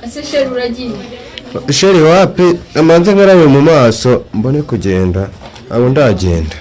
Ese chéri, uragiye? Chéri, wapi, amanze nkarabe mu maso mbone kugenda, abo ndagenda.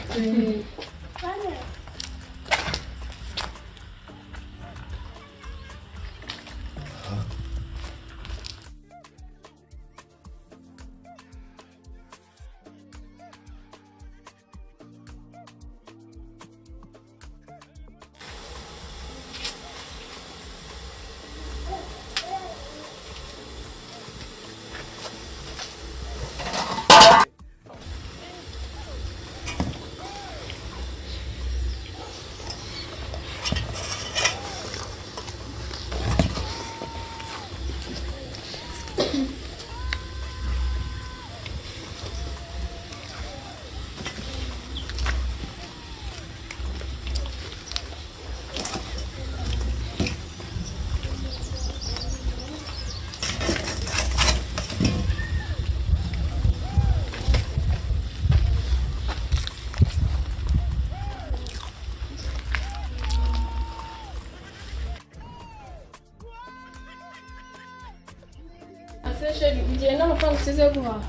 Ese chéri, ugiye n'amafaranga usize yo guhaha?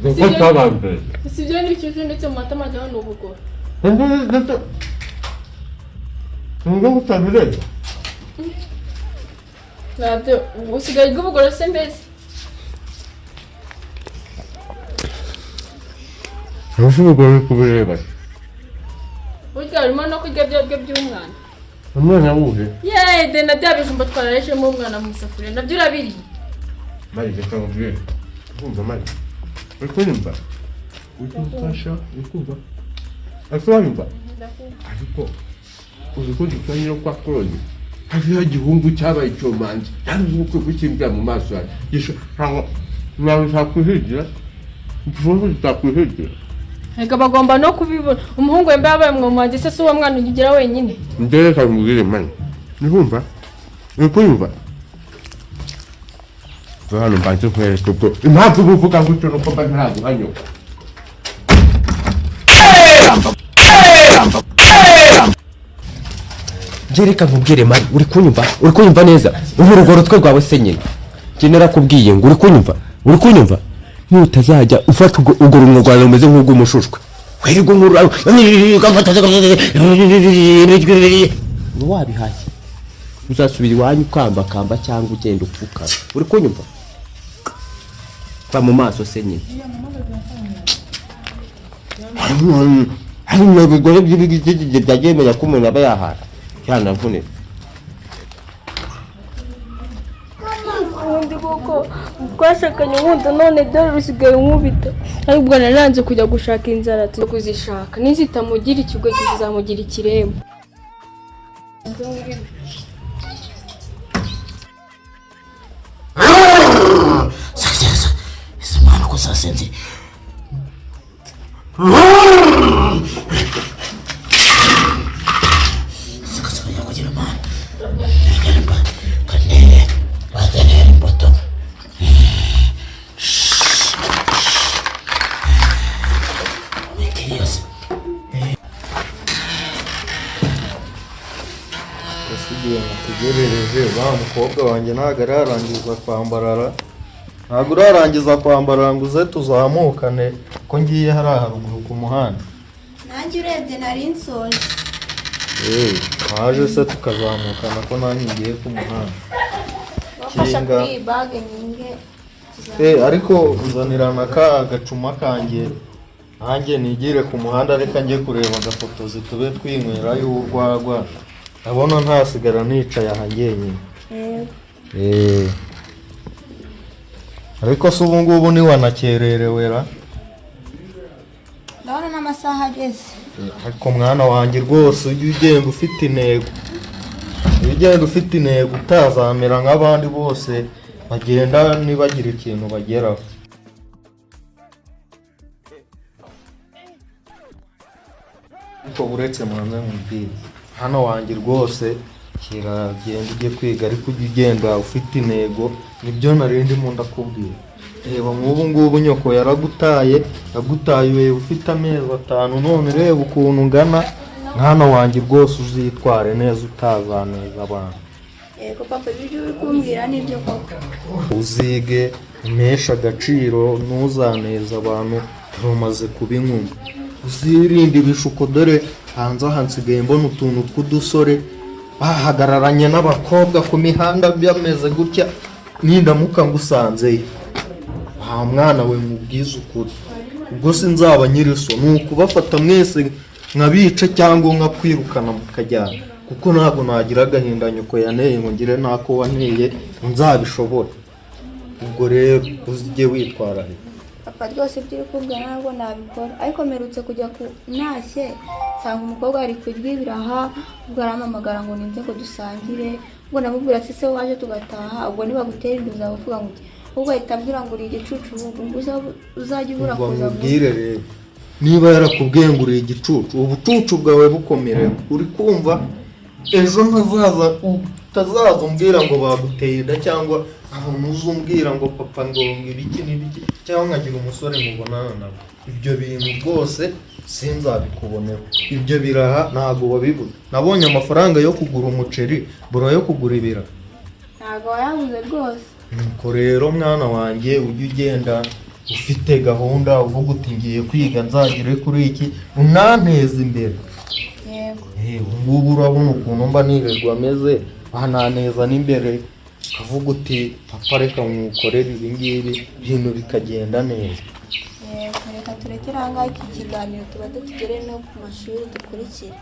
Kuko twabambere. Si ibyo n'ibishyushyu ndetse mu matama ajyaho ni ubugoro. Nubwo utabireba. Ntabyo usigaye ubugoro se mbese? Ubwo uri kubireba. Burya harimo no kurya byobwe by'umwana. Umwana wuhe? Yeee, de na bya bijumba twararejemo umwana mu isafuriya nabyo urabiriye. Mari, reka nkubwire. Urumva, Mari? Uri kunyumva? Uri kumfasha? Uri kumva? Ariko wanyumva? Ariko uzi ko duturanye no kwa Claude? Hariya igihungu cyabaye icyomanzi, cyari ubukwe kukimbwira mu maso yanjye. Gisha ntabwo ntabwo cyakwihigira. Igihungu kitakwihigira. Reka, bagomba no kubibona umuhungu wemba yabaye umwomanzi se, si uwo mwana ugira wenyine. Njyewe reka nkubwire, Mari. Uri Uri kunyumva? Va hano mbanze nkwereke ubwo impamvu uba uvuga gutyo nuko mba ntaraguha nyoko. Njye reka nkubwire, Mari, uri kunyumva? Uri kunyumva neza? Ubu urwo rutwe rwawe se nyine, njye narakubwiye ngo, uri kunyumva? Uri kunyumva? Nutazajya ufata urwo runwa rwawe rumeze nk'urw'umushushwe wirirwa nkurura uba wabihaye, uzasubira iwanyu ukambakamba cyangwa ugenda upfuka. Uri kunyumva? Va mu maso se nyine. Hari ibigore by'ibigigi byagiye bimenya ko umuntu aba yahara cyanavunitse. Ubundi kuko twashakanye nkunda, none dore rusigaye nkubita, ariko ubwo naranze kujya gushaka inzara, tujya kuzishaka nizitamugira ikigo kizamugira ikiremba. Ese mwana ko sasinziriye? Sika kugira mwana kanere bazanira imbuto. Ikiyose. Ese igihe mutegerereje wa mukobwa wanjye ntabwo ararangiza kwambarara, ntabwo urarangiza kwambara ngo uze tuzamukane ko ngiye hariya haruguru ku muhanda? Nanjye urebye nari nsoje. Eee, waje se tukazamukana ko nanjye ngiye ku muhanda? Wafasha. Kinga. Kuri iyi bage nyinge. Eh, ariko nzanira na ka gacuma kanjye nanjye nigire ku muhanda. Reka njye kureba agafotozi tube twinywera y'urwagwa, ndabona ntasigara nicaye aha njyenyine. Yego. Eh. Ariko se ubu ngubu ntiwanakererewe ra? Ndabona n'amasaha ageze. Ariko mwana wanjye rwose, ujye ugenda ufite intego, ujye ugenda ufite intego, utazamera nk'abandi bose bagenda ntibagire ikintu bageraho. Ariko uretse mwanze nkubwire hano wanjye rwose, kiragenda ujye kwiga, ariko ujye ugenda ufite intego, nibyo nari ndimo ndakubwira. Reba nk'ubu ngubu nyoko yaragutaye, yagutaye ufite amezi 5, none reba ukuntu ungana. Mwana wanjye rwose uzitware neza utazaneza abantu. Yego papa, ibyo uri kumbwira nibyo koko. Uzige umpeshe agaciro, ntuzaneze abantu, tumaze kuba inkumi. Uzirinde ibishuko, dore hanze aha nsigaye mbona utuntu tw'udusore bahagararanye n'abakobwa ku mihanda bameze gutya. Nindamuka ngusanzeyo wa mwana we, mubwize ukuri, ubwo sinzaba nyiriso, ni ukubafata mwese nkabica cyangwa nkakwirukana mukajyana, kuko ntabwo nagira agahinda nyoko yanteye ngo ngire n'ako wanteye nzabishobore. Ubwo rero uzijye witwararika. Papa rwose ibyo uri kumbwira ntabwo nabikora, ariko mperutse kujya ku ntashye nsanga umukobwa ari kurya ibiraha, ubwo arampamagara ngo ninze ngo dusangire. Ubwo ndamubwira ati se waje tugataha, ubwo nibagutera inda uzaba uvuga ngo iki? Ubwo ahita ambwira ngo uri igicucu, ubwo ngo uzajya ubura Ubwo kuza ngo mubwire rero, niba yarakubwiye ngo uri igicucu, ubucucu bwawe bukomerewe, uri kumva? Ejo ntazaza utazaza umbwira ngo baguteye inda, cyangwa nkabona uza umbwira ngo papa ngo ibiki n'ibiki, cyangwa nkagira umusore mubonana nawe. Ibyo bintu rwose sinzabikubonera. Ibyo biraha ntabwo wabibuze. Nabonye amafaranga yo kugura umuceri, bura yo kugura ibiraha. Ntabwo wayabuze rwose. Nuko rero mwana wanjye, ujye ugenda ufite gahunda, uvuga uti ngiye kwiga nzagere kuri iki, unanteze imbere. Yego. Ubu ngubu urabona ukuntu mba nirirwa ameze, bananeza n'imbere, ukavuga uti papa reka nkukorere ibi ngibi, ibintu bikagenda neza. Yego, reka turekere aha ngaha iki kiganiro, tuba tugere no ku mashuri dukurikira.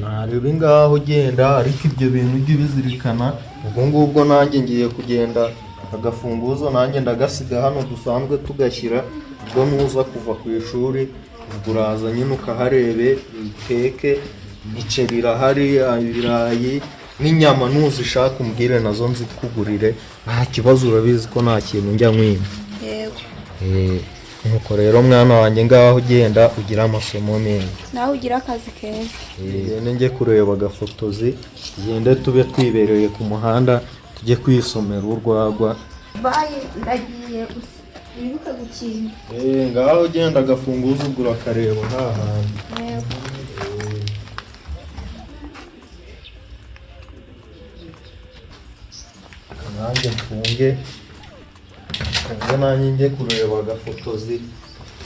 Ntareba ngaho ugenda, ariko ibyo bintu ujye ubizirikana. Ubwo ngubwo nanjye ngiye kugenda, agafunguzo nanjye ndagasiga hano dusanzwe tugashyira. Ubwo nuza kuva ku ishuri, ubwo uraza nyine ukaharebe, uteke imiceri irahari, ibirayi n'inyama, nuzishaka umbwire nazo nzikugurire, nta kibazo, urabizi ko nta kintu njya nkwima. Yego. Nuko rero mwana wanjye, ngaho ugenda ugire amasomo meza. Nawe ugira akazi keza. Ngende njye kureba agafotozi, tugende tube twibereye ku muhanda, tujye kwisomera urwagwa. Bayi, ndagiye, wibuke gukinga. Ngaho ugenda, agafunguzo ubwo urakareba hahandi. Yego. Nanjye mfunge mfunge, nanjye njye kureba agafotozi,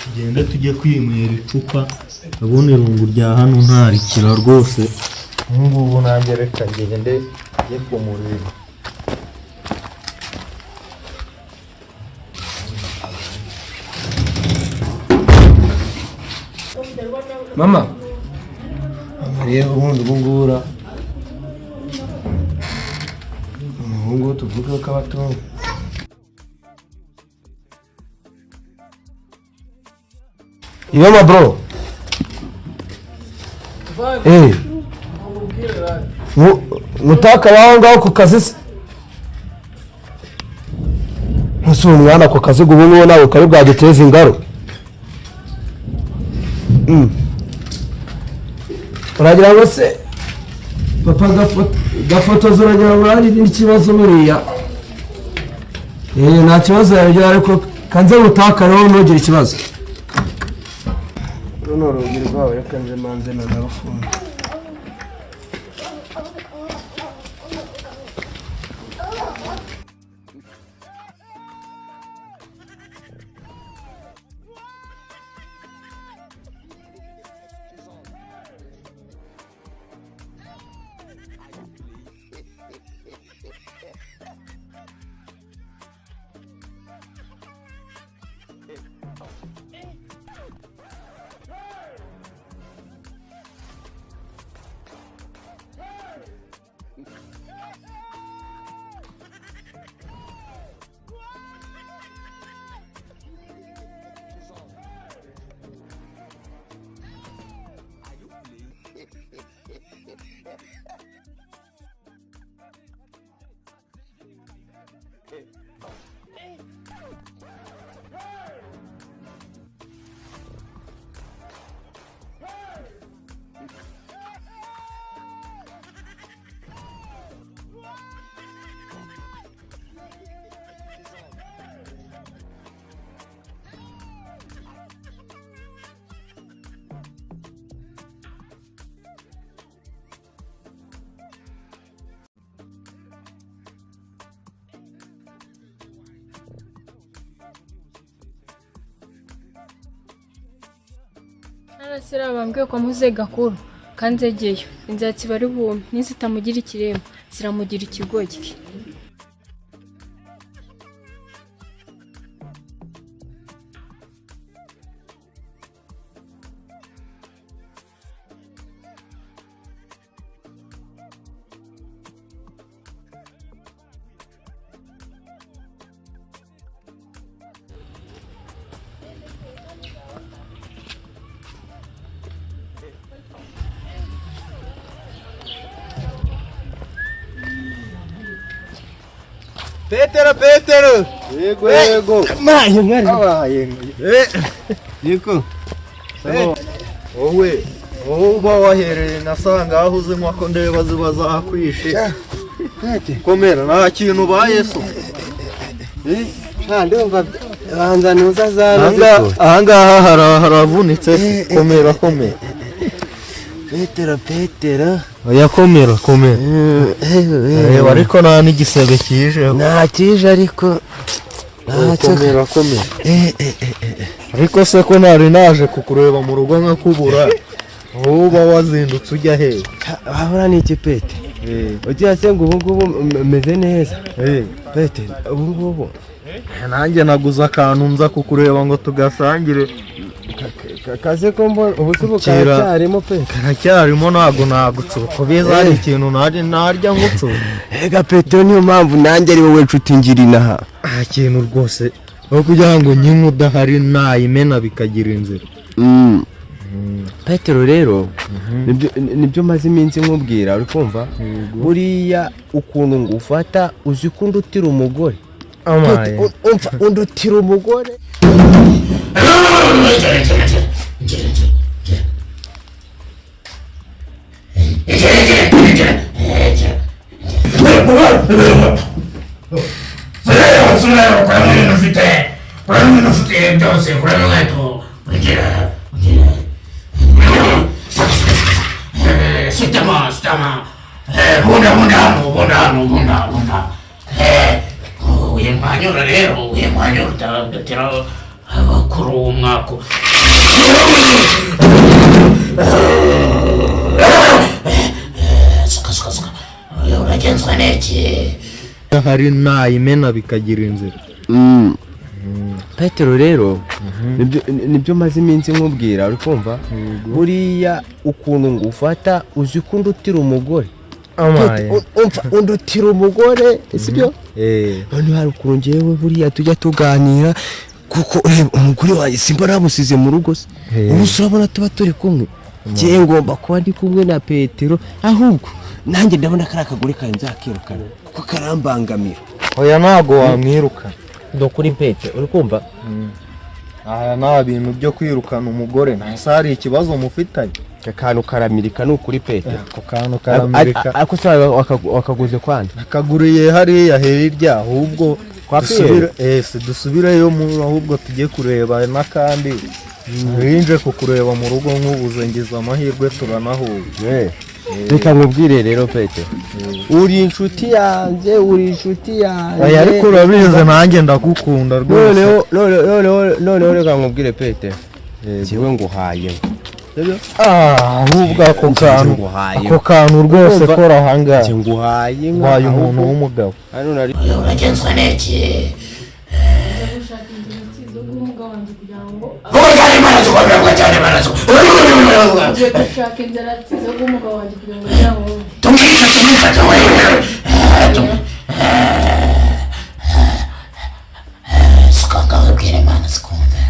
tugende tujye kwinywera icupa. Ndabona irungu rya hano ntarikira rwose. Ubu ngubu nanjye reka ngende njye kumureba. Mama rero, ubundi ubu ngubu umuhungu tuvuge ko abatunga. Iyo ma bro, mutaka waho ngaho ku kazi se, ese uwo mwana ako kazi ubu ngubu ntabwo kari bwaduteze ingaro? Uragira ngo se papa gafotoza, uragira ngo hari n'ikibazo buriya? Nta kibazo yagira, ariko kanze gutakareho ntugire ikibazo. Runo urugi rwawe reka nze manze nanarufunga. Narasira bambwiye ko muze gakuru kanzegeyo inzatsi bari bume nizitamugira ikirema ziramugira ikigoryi. Petero, Petero. Yego, yego. Maye mwari. Abaye. Niko. Wowe wowe uba wahereye nasanga aho uzinywa ko ndeba ziba zakwishe. Komera, nta kintu ubaye so. Nta ndumva banza nuza za Ahangaha haravunitse se. Komera, komera. Petero, Petero. Oya, komera, komera. Reba, ariko nta n'igisebe kije. Nta kije ariko. Ntacyo. Komera, komera. Ariko se ko nari naje kukureba mu rugo nkakubura, wowe uba wazindutse ujya hehe? Wahora n'iki, Pete? Ugira se ngo ubu ngubu meze neza. Pete, ubu ngubu. Nanjye naguze akantu nza kukureba ngo tugasangire. Kaze ko mbona ubu se ubu Kira. karacyarimo pe? Karacyarimo, ntabwo nagucuka kubiza hari ikintu najye narya ngucuka. Ega Petero, niyo mpamvu nanjye ari wowe nshuti ngira inaha. Nta kintu rwose, aho kugira ngo nyine udahari nayimena bikagira inzira. Petero rero, nibyo maze iminsi nkubwira, uri kumva? Buriya ukuntu ngufata, uzi ko undutira umugore. Amaye. Umva, undutira umugore. Byose kuramo inkweto, winjira, winjira, sutama, sutama, bunda, bunda hano, bunda hano, bunda, bunda. Uyu mwanyura rero, uyu mwanyura udatera abakuru w'umwako. Suka, suka, suka, uragenzwa n'iki? Udahari nayimena bikagira inzira. Petero rero, nibyo maze iminsi nkubwira, uri kumva? Buriya ukuntu ngufata, uzi ko undutira umugore. Amaye. Umva, undutira umugore, sibyo? None hari ukuntu ngewe buriya tujya tuganira, kuko ureba umugore wanjye simba namusize mu rugo se? Ubu se urabona tuba turi kumwe? Ngewe ngomba kuba ndi kumwe na Petero. Ahubwo nanjye ndabona kariya kagore kawe nzakirukana kuko karambangamira. Oya, ntabwo wamwiruka. Ni ukuri Pete, uri kumva? Aha nta bintu byo kwirukana umugore, ntase hari ikibazo mufitanye? Aka kantu karamirika, ni ukuri Pete. Ako kantu karamirika. Ariko se wakaguze kwande? Nakaguriye hariya hirya, ahubwo Kwa dusubire, si dusubireyo mu, ahubwo tujye kureba n'akandi. Rinje kukureba mu rugo nk'ubuze, ngize amahirwe turanahuye. Reka nkubwire rero Pete, uri inshuti yanjye, uri inshuti yanjye. Oya, ariko urabizi nanjye ndagukunda rwose. Noneho reka nkubwire Pete, njyewe nguhaye. Ah, ahubwo ako kantu, Nguhaye. ako kantu rwose. Urumva? Kora ahangaha. Njye nguhaye inka. Waye umuntu w'umugabo. Hano nari Uragenzwa n'iki? Gushaka inzira zo guha umugabo wanjye kugira ngo ngiye gushaka inzara zo guha umugabo wanjye kugira ngo azamwumve. Suka ngaho, ubwire Imana zikumve.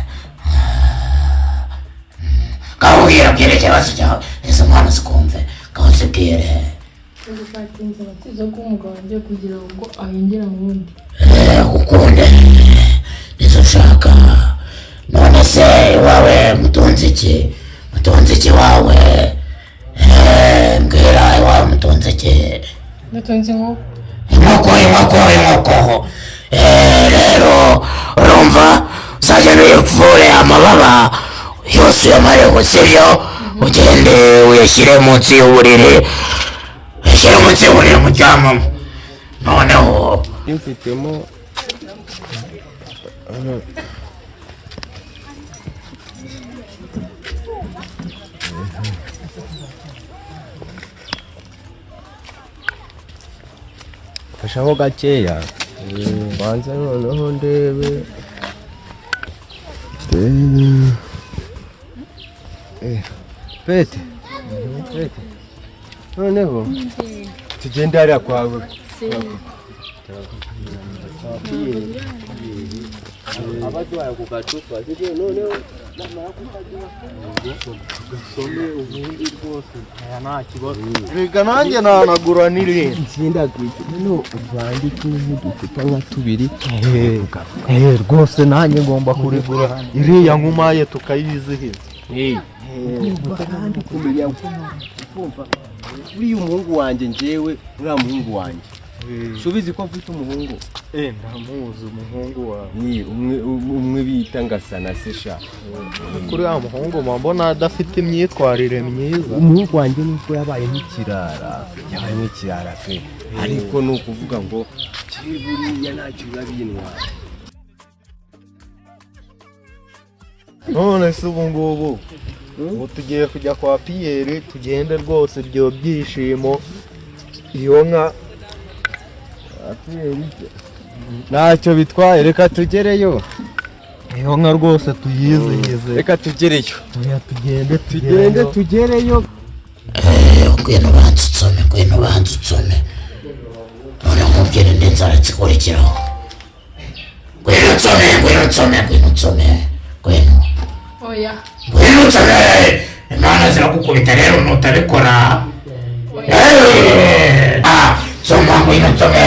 Ngaho ubwire, ubwire ikibazo cyawe, izo mana zikumve, ngaho zibwire. Gushaka inzara zo guha umugabo wanjye kugira ngo ahengere ankunde. Ukunde nizo ushaka. None se iwawe mutunze iki? Mutunze iki iwawe? Mbwira, iwawe mutunze iki? Dutunze inkoko. Inkoko, inkoko, inkoko. Rero urumva, uzagenda uyipfure amababa yose uyamareho, sibyo? Ugende uyashyire munsi y'uburiri, uyashyire munsi y'uburiri muryamamo noneho. Mfitemo. Fashaho gakeya banza noneho ndebe ndebe. Pete pete, noneho tugende hariya kwawe. Abaduhaye ku gacupa sibyo? Noneho namara kukaduha Tugasome ubundi rwose aya nta kibazo, rega nanjye nanagura n'irindi. Nsindagwije, noneho uvandike nk'uducupa nka tubiri. Eh, rwose nanjye ngomba kurigura iriya nkumaye tukayizihiza. Ugomba kandi kumenya kumva uriya umuhungu wanjye, njyewe uriya muhungu wanjye, subizi ko mfite umuhungu? Eh, ndamuzi umuhungu wawe. Ni umwe, umwe bita Ngasana se sha. Kuri wa muhungu mba mbona adafite imyitwarire myiza. Umuhungu wanjye nubwo yabaye nk'ikirara, yabaye nk'ikirara pe, ariko ni ukuvuga ngo kiri buriya ntacyo biba bintwaye. None se ubu ngubu, ubu tugiye kujya kwa Piyeri, tugende rwose ibyo byishimo, iyo nka. Ntacyo bitwaye, reka tugereyo. Iyo nka rwose tuyizihize. Reka tugereyo. Oya, tugende. Tugende. Tugende. Tugereyo. Ngwino ubanza utsome, ngwino ubanza utsome, none nkubwire indi nzara zikurikiraho. Ngwino utsome, ngwino utsome, ngwino utsome, ngwino. Oya. Ngwino utsome, Imana ziragukubita rero nutabikora. Eh, ah, soma, ngwino utsome.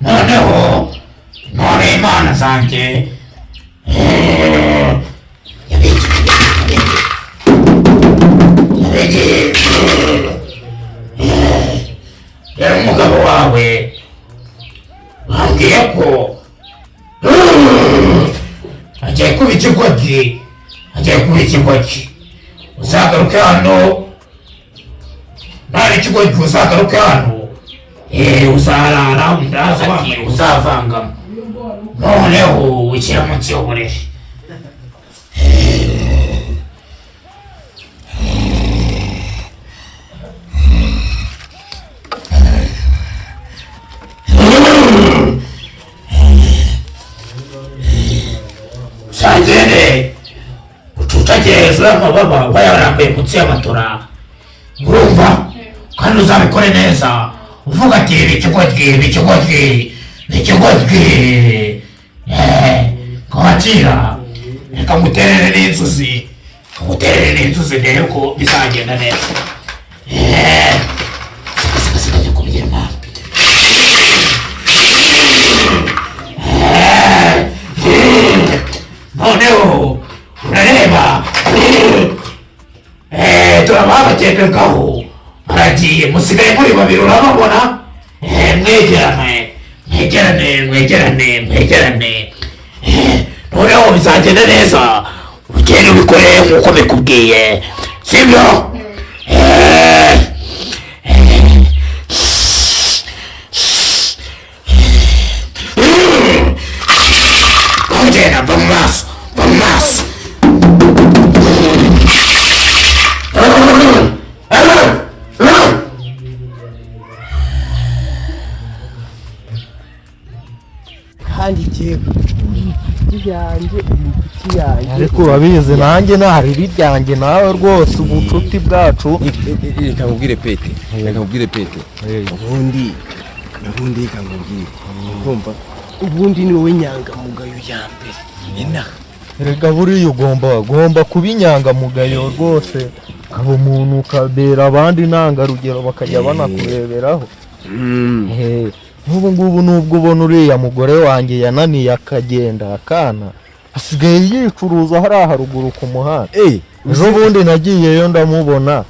Noneho none Imana zanjye. Eh, yabiki yabiki yabiki yabiki. Rero umugabo wawe bambwiye ko agiye kuba ikigoryi, agiye kuba ikigoryi. Uzagaruke hano nari ikigoryi, uzagaruke hano. Eh, uzarara undaza wambaye uzavangamo, noneho wishyira munsi y'uburiri. Uzagende ucucagire hejuru y'amababa wayarambuye munsi y'amatora, urumva? Kandi uzabikore neza uvuga ati: "Ibikigoryi, ibikigoryi, ibikigoryi." Kwakira, reka nguterere n'inzuzi, nguterere n'inzuzi ndebe ko bizagenda neza. Eh, sika sika sika, nyakubwira Imana. Noneho urareba. Eh, turababagenderwaho, baragiye, musigaye muri babiri, urababona? Eh, mwegerane, mwegerane, mwegerane, mwegerane. Eh, noneho bizagenda neza, ugende ubikore nk'uko bikubwiye, sibyo? Eh, eh. Ongera, va mu maso, va mu maso. Kandi jyewe uri inshuti yanjye, uri inshuti yanjye. Ariko urabizi nanjye nta ribi ryanjye nawe rwose, ubucuti bwacu. Reka nkubwire pete, reka nkubwire pete, ubundi reka nkubwire, kumva, ubundi ni wowe nyangamugayo ya mbere inaha. Erega buriya ugomba kuba inyangamugayo rwose, ukaba umuntu ukabera abandi intangarugero, bakajya banakureberaho. Eh, nk'ubu ngubu nubwo ubona uriya mugore wanjye yananiye akagenda, akana asigaye yicuruza hariya haruguru ku muhanda. Ejo bundi nagiyeyo ndamubona,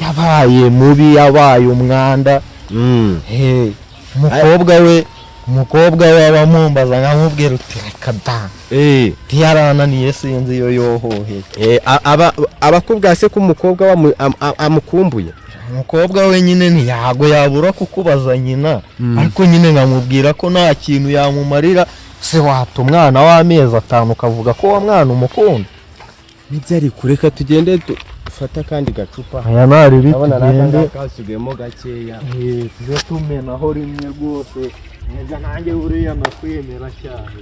yabaye mubi, yabaye umwanda. Eh, umukobwa we abamumbaza nkamubwira uti: "Reka da." Ntiyarananiye, sinzi iyo yohoheye. Aba abakubwa se ko umukobwa amukumbuye? Umukobwa we nyine ntiyago yabura kukubaza nyina, ariko nyine nkamubwira ko nta kintu yamumarira. Se wata umwana w'amezi 5 ukavuga ko uwo mwana umukunda? Nibyo, ariko reka tugende. Dufate akandi gacupa. Aya nari Ndabona n'aka bitugende. ngaka hasigayemo gakeya. Tujye tumenaho rimwe rwose. Neza, nanjye buriya ndakwemera cyane.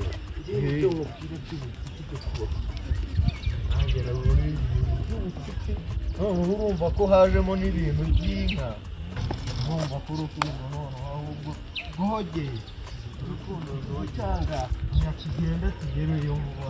Noneho urumva ko hajemo n'ibintu by'inka, urumva ko urukundo noneho ahubwo rwogeye, urukundo rwocanga nyakigenda tugereyo vuba.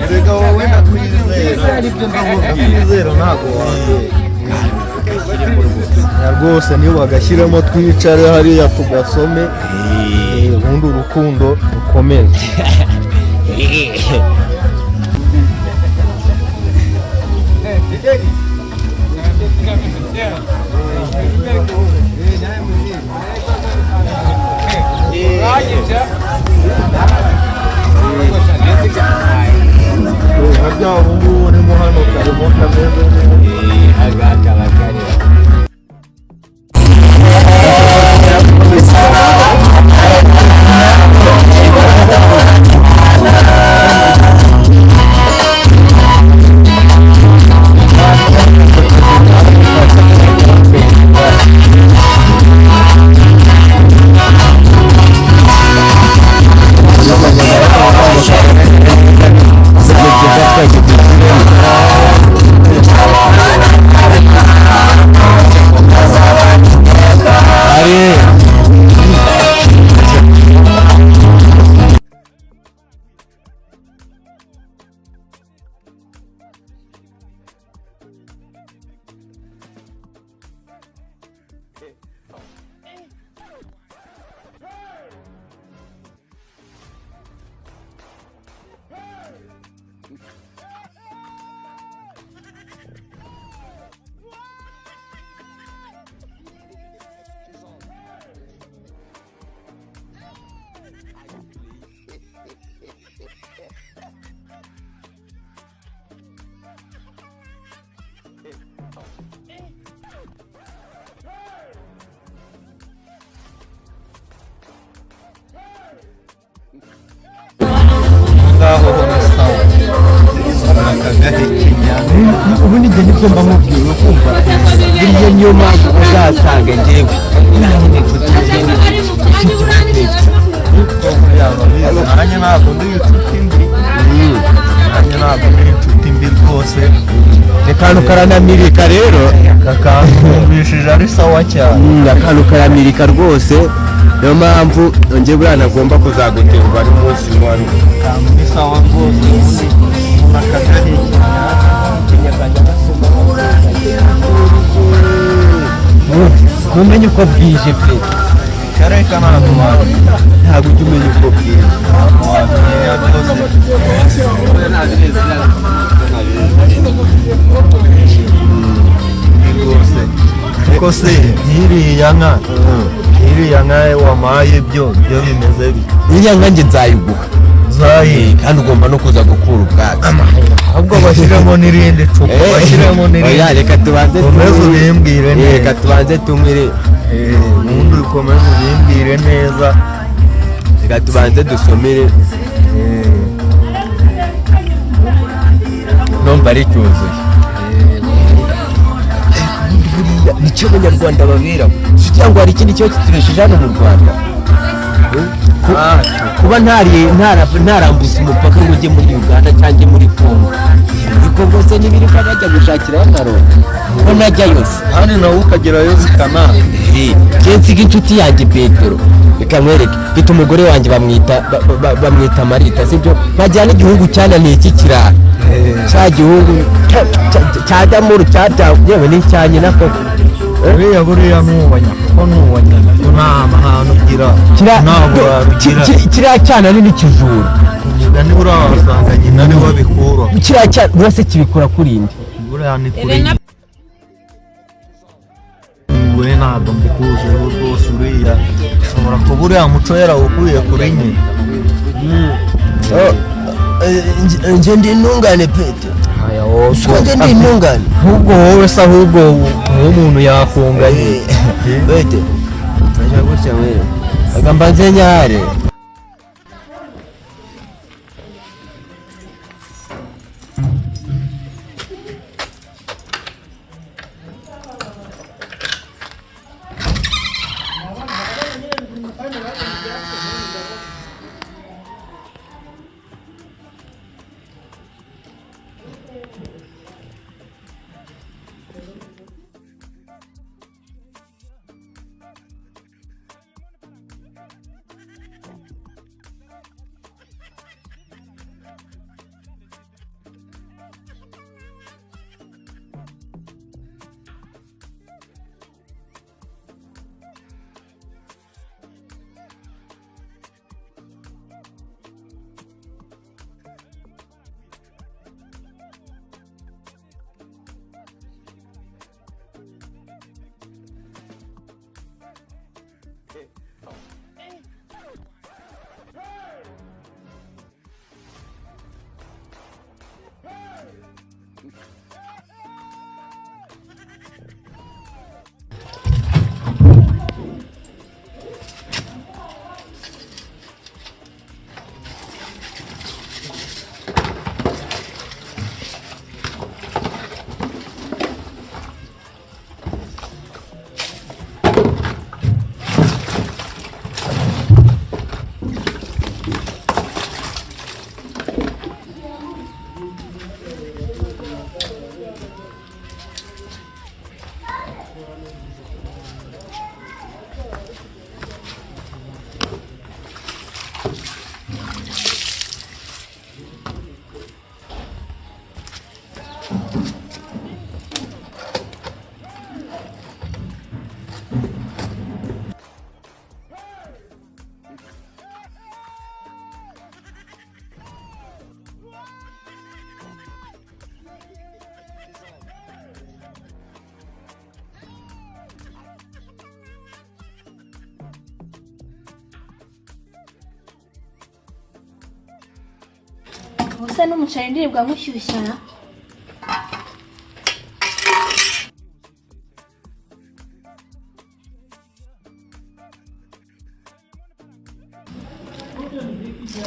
Reka, wowe ndakwizera, ndakwizera, ntabwo wandeba rwose. Niyo bagashyiramo twicare hariya tugasome, ubundi urukundo rukomeze. Nka bya ubu ngubu hano karimo kameze neza. Ngaho ho ni sawa, akagahekenya. Ubundi njye nibyo mba mubwiye, kumva buriya niyo mpamvu uzasanga njyewe nanjye inshuti. Nanjye ntabwo ndi inshuti mbi, nanjye ntabwo ndi inshuti mbi rwose. Akantu karanamirika rero. Kakantumvishije ari sawa cyane. Akantu karamirika rwose, niyo mpamvu njye buriya nagomba kuzaguterwa n'umunsi wari. Akantu ni sawa rwose, ubundi umuntu akagahekenya. Ntumenye uko bwije pe. Kareka ntabwo wabimenya. Ntabwo ujya umenya uko bwije. Ntabwo wabimenya rwose. Rwose ariko se nk'iriya nka wampaye, byo bimeze bite? Iriya nka njye nzayiguha. Zayi. Kandi ugomba no kuza gukura ubwatsi. Ahubwo bashyiremo n'irindi cupa, bashyiremo Oya, n'irindi. reka tubanze Ukomeze tunywe. ubimbwire neza. Reka tubanze tumire. Ubundi ukomeze ubimbwire neza. Reka tubanze dusomere. Numva ari cyuzuye. Buriya nicyo Abanyarwanda baberaho si cyangwa hari ikindi kiba kituresheje hano mu Rwanda? Kuba ntarambutse umupaka ngo ujye muri Uganda cyangwa muri Congo, ibikorwa rwose ntibirirwa bajya gushakirayo amaronko ko najyayo se? Kandi nawe ukagerayo zikananga. Njye nsiga inshuti yanjye Petero. Reka. Reka nkwereke, mfite umugore wanjye bamwita bamwita Marita, sibyo? Nkajyana igihugu cyananiye iki kirara cya gihugu cya Damuru cya yewe ni icya nyina koko. Buriya buriya nuwanya kuko nuwanya nta mahano ugira, nta burara ugira. Kiriya cyana ni n'ikijura. Umugani buriya wasanga nyina niwe abikura. Kiriya cyana urase kibikora kuri indi. Buriya ni kuri we, ntabwo mbikuzeho rwose. Uriya ushobora kuba uriya muco yarawukuriye kuri nyina. Nje ndi intungane pete. Aya wowe. Siko nje ndi intungane. Ahubwo wowe se, ahubwo nk'umuntu yakunganye. Pete, mfasha gutya wewe, reka mbanze nyare. Ubusa n'umuceri ndirirwa nkushyushyana.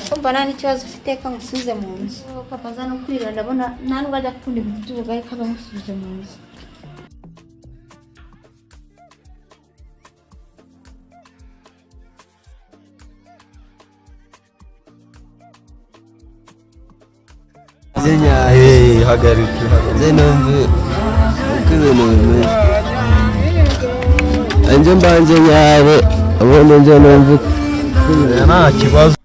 Kumva nta n'ikibazo ufite, ko ngusubize mu nzu. Papa aza no kwirira, ndabona nta nubwo ajya akunda ibintu by'ubugari, ko aba amusubize mu nzu. Nze nyare. Eh, hagarika, hagarika. Nze numve uko ibintu bimeze, nze mbanze nyare, ubundi nze numve uko ibintu. Nta kibazo.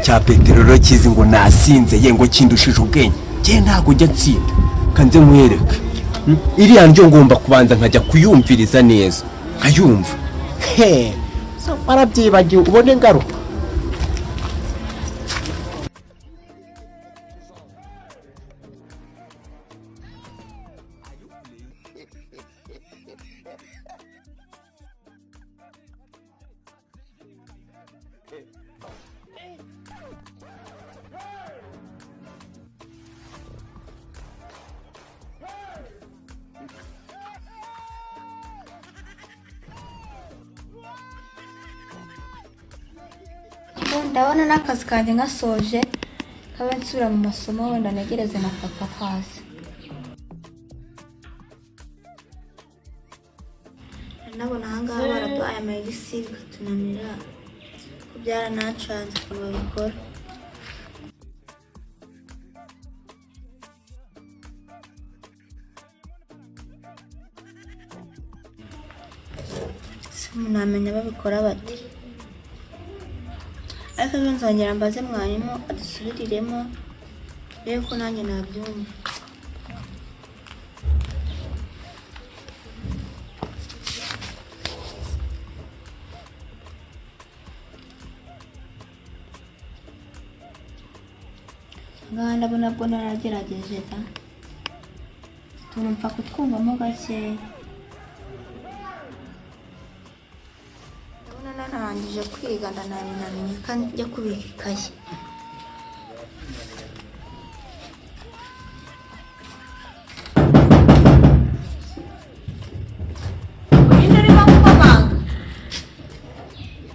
Cya peteroli kizi ngo nasinze ye, ngo kindushije ubwenge. Njye ntabwo njya nsinda, kanze nkwereke. Iriya ndyo ngomba kubanza nkajya kuyumviriza neza, nkayumva. He so warabyibagiwe, ubone ingaruka. Ndabona n'akazi kanjye ngasoje, kabe nsubira mu masomo, wenda ntegereze na papa kaza. amayegisi bikatunanira, ko byaranancanze ukuntu babikora. Se umuntu amenya babikora bate? Ariko ejo nzongera mbaze mwarimu adusubiriremo ndebe ko nanjye nabyumva. Ngaha ndabona bwo naragerageje da, utuntu mpfa kutwumvamo gakeya. Ndabona narangije kwiga ndanabinamenye kandi njya kubika ikayi. Ninde urimo gukomanga?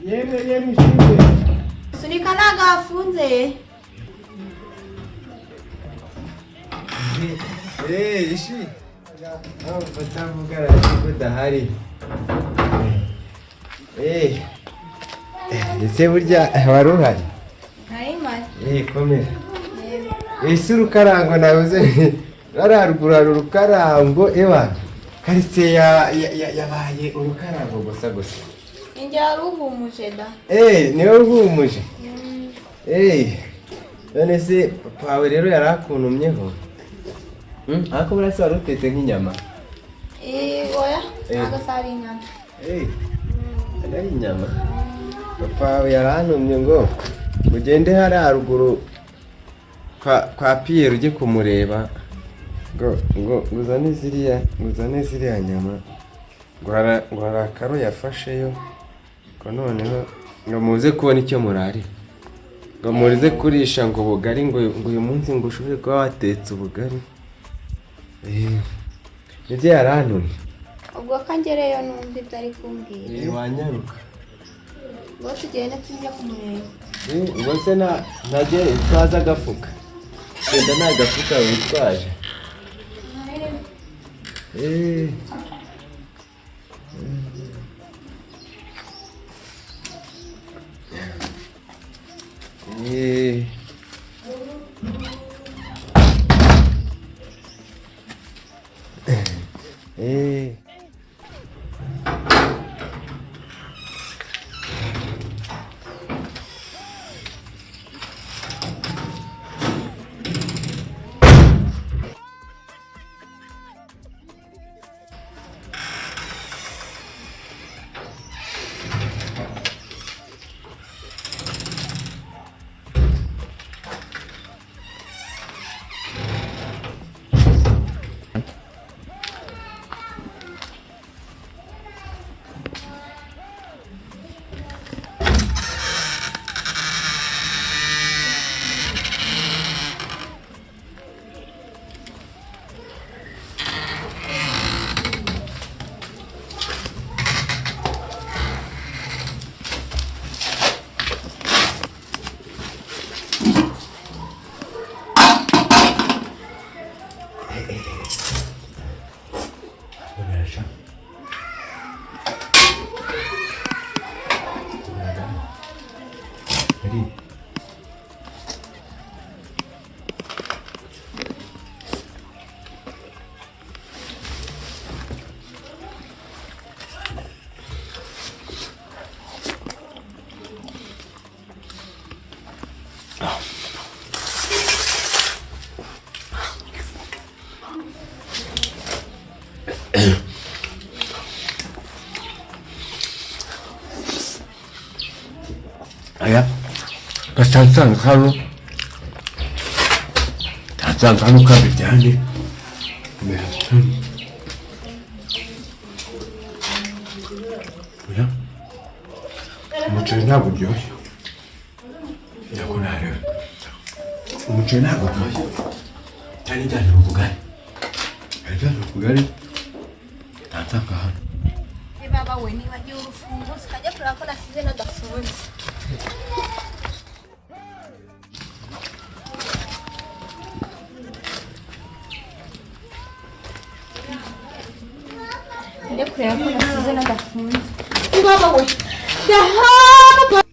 Yemwe yemwe ishimwe. Sunika ntabwo hafunze. Eh, ishi. Aho batavuga ko udahari. Eh. Ese burya wari uhari? Nari mpari. Eh, komera. Ese urukarango nabuze rararuguru hari urukarango ewa. Karitsiye yabaye urukarango gusa gusa. Ninjye wari uhumuje da. Eh, niwe uhumuje. Eh. None se papa wawe rero yari akuntumyeho? Ariko buriya se wari utetse nk'inyama? Eh, oya, Eh. ntabwo se ari inyama. Eh, ari inyama. Papa wawe yarantumye ngo ugende hariya haruguru kwa Pierre ujye kumureba ngo ngo uzane ziriya nyama ngo hari akaro yafasheyo ngo noneho ngo muze kubona icyo murarira ngo muze kurisha ngo ubugari ngo uyu munsi ngo ushobore kuba watetse ubugari. Eh, nibyo yarantumye. Ubwo ko ngereyo numva ibyo ari kumbwira. Eh, wanyaruka. Ngo tugende tujya kumureba. Eh, ubwo se ntajye itwaza agafuka, genda nta gafuka witwaje. Eh. Eh. Eh. Ari. Aya gasanzwe hano, gasanzwe hano kabijyane. Oya, umuceri ntabwo uryoshye, ntabwo nareba, umuceri ntabwo uryoshye cyane cyane ubugari, cyane cyane ubugari ntansanga hano. Baba we, nibagiwe urufunguzo, kajya kureba ko nasize nadafunze. Njya kureba ko nasize nadafunze. Baba we. Yaha!